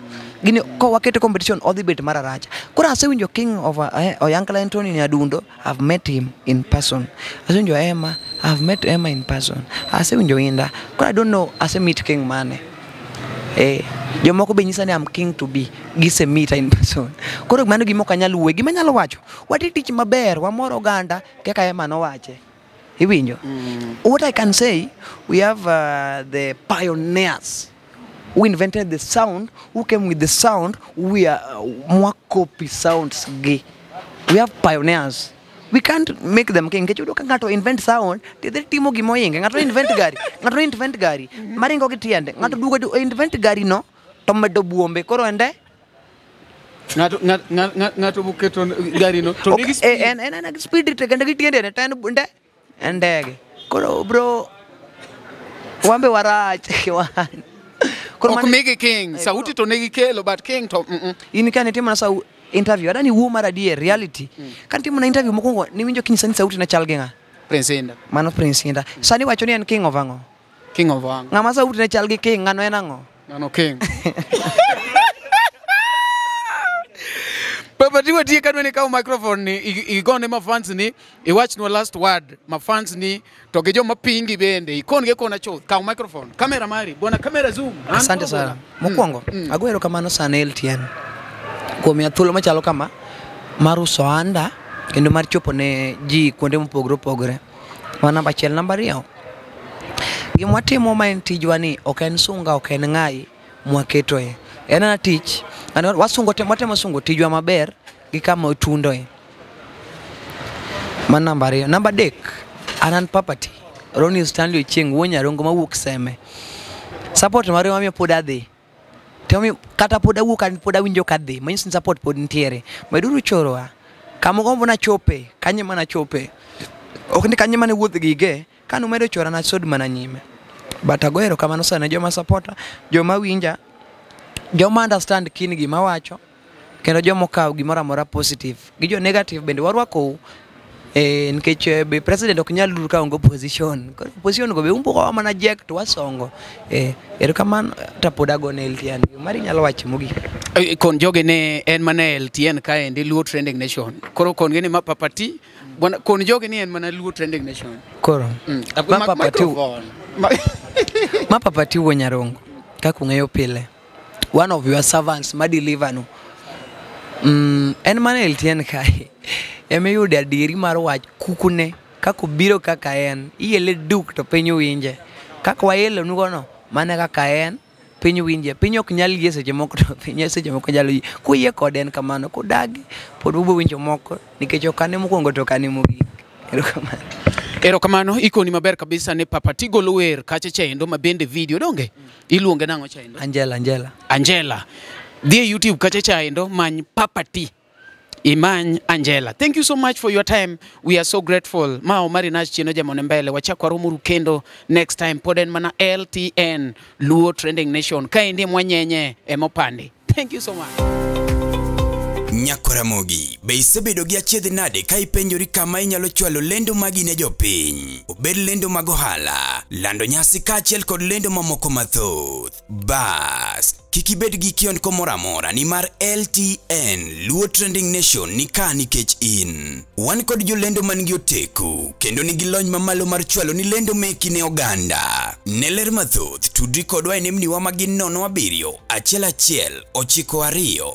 Gini ko waketo competition odhi bet mararacha. Koro asewinjo king of Oyankla Anthony Nyadundo, I've met him in person. Asewinjo Emma, I've met Emma in person. Asewinjo Indah. Koro I don't know ase meet king mane. Jomoko be nyisa ni I'm king to be gise meet in person. Koro mano gima ok anyal wuoye. Gima anyalo wacho, wati tich maber, wamor oganda kaka Emma nowache. Iwinjo? What I can say, we have the pioneers who invented the sound, who came with the sound, we are mwa copy sounds gi. We have pioneers. We can't make them king. Nikech iyudo ka ng'ato invent sound, tidhi timo gimoinge. Ng'ato invent gari, ng'ato invent gari, maringo gi tiende. Ng'ato duogo invent gari no, to medo buombe. Koro ende Ng'ato boketo gari no to nigi speed. En en gi speed te kendo gi tiende ne to en nde en ndege. Koro bro, wambe warach wan. Koro Ok migi king, sauti to nigi kelo but king to In ka nitimo na sau interview, adani wuo mar adier, reality. Ka nitimo na interview mokwongo, niwinjo kinyisa ni sauti ne chal gi ng'a? Prince Indah. Mano Prince Indah. Sani wacho ni en king of ang'o? King of ang'o? Ng'ama sauti ne chal gi king, ng'ano en ang'o? Ng'ano king. Papa Tiwa tie kadwa ni kaw microphone ni igone ma fans ni iwachnwa last word ma fans ni to gi joma pingi bende ikon gi kona chuth. Kaw microphone. Kamera mari, bwana kamera zoom. An Asante koro sana. bwana. Mokwongo, ago erokamano sana LTN kuom miya thuolo machalo kama mar uso anda kendo mar chopo ne ji kuonde mopogore opogore. Mano namba achiel. Namba ariyo, gima watimo ma en tijwa ni ok en sunga, ok en ng'ayi mwaketoe. En ana tich, wasungo watemo sungo tijwa maber gi kama otundoe. Mano namba ariyo. Namba adek, an Papati, Ronnie Stanley Ochieng' wuo Nyarongo mawuok Seme. Support mare mamiyo pod adhi. Temi kata pod awuok an pod awinjo kadhi, manyiso ni support pod nitiere. Meduru chorowa. Kama ugombo nachope, kanyo ema nachope. Ok ni kanyo ema ne wuoth gige, kanumedo chora nasod mana nyime. But ago erokamano sana ne joma supporta, joma winja, joma understand kin gima awacho, kendo joma okawo gimoro amora positive. Gi jo negative bende warwakou. Nikech be president ok nyal rule ka onge opposition. Koro opposition go be umbuko mana jek to wasongo. Erokamano to pod agone LTN. Mari nyalo wacho mogik. Kon jogi ne en mana LTN kaendi Luo Trending Nation. Koro kon gi ni ma Papati, bwana kon jogi ni en mana Luo Trending Nation. Koro. Ma Papati ma Papati wuo Nyarongo. Kaka ung'eyo pile. One of your servants ma deliver nu. En mana LTN kae. Emiyudo adieri mar wach kukune kaka obiro kaka en. Iele duk to piny winje. Kaka waelo nugono mana kaka en piny winje. Piny ok nyal yie seche moko to piny seche moko nyalo yie. Kuyie kode en kamano, kudagi pod ubo winjo moko nikech ok ane mokwongo to ok ane mogik. Erokamano. Erokamano, ikoni maber kabisa ni Papati golo wer kacha chaendo ma bende video donge? Iluonge nang'o chaendo? Angela, Angela. Angela. Dhi e YouTube kacha chaendo many Papati. Imany Angela. Thank you so much for your time. We are so grateful. Ma Omari Nash Chieno Jamone Mbele. Wachak waromuru kendo next time. Pod en mana LTN Luo Trending Nation. Kaendi mwanyenye emopandi. Thank you so much. Nyakoramogi, be isebedo gi achiedh nade ka ipenjori kama inyalo chwalo lendo magi ne jopiny? Obed lendo mag ohala, lando nyasi kaachiel kod lendo mamoko mathoth. Bas, kik ibed gi kiondko moro amora nimar LTN Luo Trending Nation ni ka nikech in. Wan kod jolendo man gi oteku kendo nigi lony mamalo mar chwalo ni lendo meki ne oganda. Ne ler mathoth, tudri kodwa e nembniwa ma gin 07 11 92 32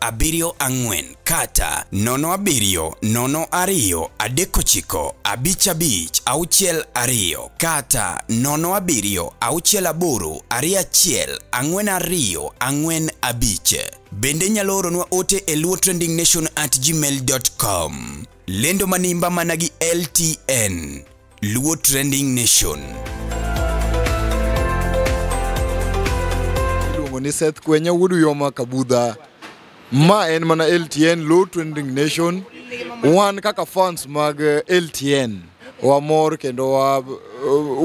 74 kata 07 02 39 55 62 kata 07 68 21 42 45. Bende nyalo oronwa ote e luotrendingnation@gmail.com. Lendo manimba mana gi LTN Luo Trending Nation. Iluongo ni Seth Kwenya wuod Uyoma Kabudha. Ma en mana LTN Luo Trending Nation. Wan kaka fans mag LTN wamor kendo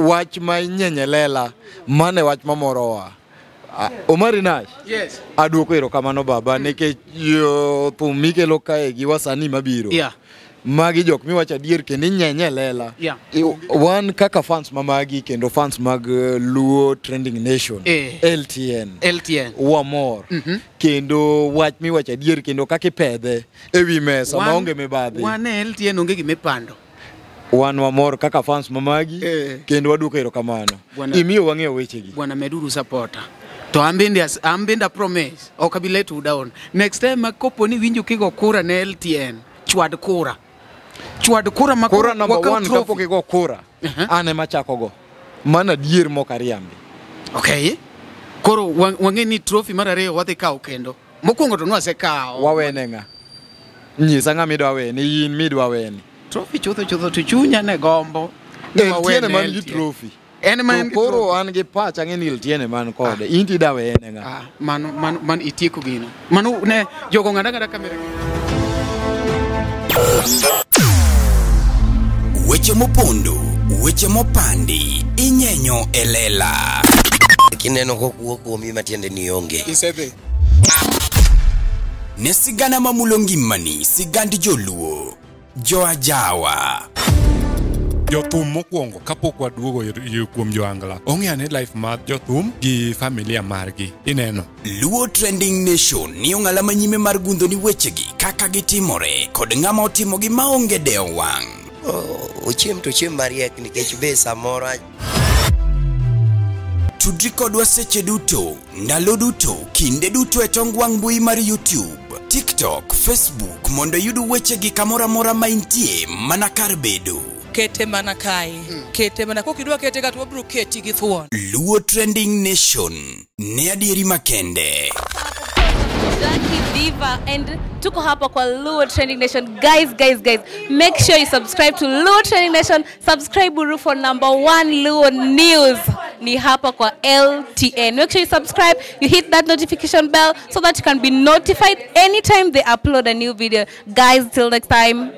wach ma inyenyelela mane wach mamorowa. Omari Nash. Yes. Aduoko erokamano baba nikech thum mikelo kae gi wasanii mabiro. Yeah. Magi jok miwacho adier kendo inyenye lela. Yeah. Wan kaka fans mamagi kendo fans mag Luo Trending Nation LTN. LTN. Wamor. Kendo wach miwacho adier kendo kaka ipedhe ewi mesa maonge mibadhi. Wan e LTN onge gimipando. Wan wamor kaka fans mamagi kendo waduoko erokamano. Imiyo wang'eyo wechegi. Bwana meduru supporter. To ambende promise ok abi let you down. Next time kopo ni winjo kigo kura ne LTN, chwad kura. Chwad kura ma kura number 1 kapok igo kura. An ema chako go. Mana dier mok ariambi. Okay. Koro wang'e ni trophy mar ariyo wadhi kawo kendo. Mokwongo to nwasekawo. Wawene ng'a? Nyisa ng'a midwa wene, in midwa wene. Trophy chutho chutho to chunya ne gombo. LTN man gi trophy. En man koro an gi pacha ng'e ni LTN man kode. In tidwa wene ng'a? Mano mano itieko gino. Mano ne jogo ng'ada ng'ada kamera. Weche mopondo, weche mopandi, inyenyo e lela. Kineno kokuo kuomi matiende ni onge. Isedhi. Ne sigana mamulo ngimani, sigand joluo, joajawa. Jothum mokwongo kapok waduogo kuom joangla ong'e ane life mar jothum gi familia margi ineno. Luo Trending Nation ni ong'ala manyime mar gundho ni wechegi kaka gitimore kod ng'ama otimogi maonge dewo wang'. Ochiem to chiem mariek nikech be samoro. Tudri kodwa seche duto, ndalo duto, kinde duto e tong wang' mbui mar YouTube, TikTok, Facebook mondo iyud wechegi kamoro amora ma intie mana kar bedo. Kete mana kae. Kete mana kokidwa kete ka to wabiro keti gi thuon. Luo Trending Nation ne adieri makende. Jackie Diva and tuko hapa kwa Luo Trending Nation. Guys, make sure you subscribe to Luo Trending Nation. Subscribe uru for number 1 Luo News. Ni hapa kwa LTN. Make sure you subscribe, you hit that notification bell so that you can be notified anytime they upload a new video. Guys, till next time.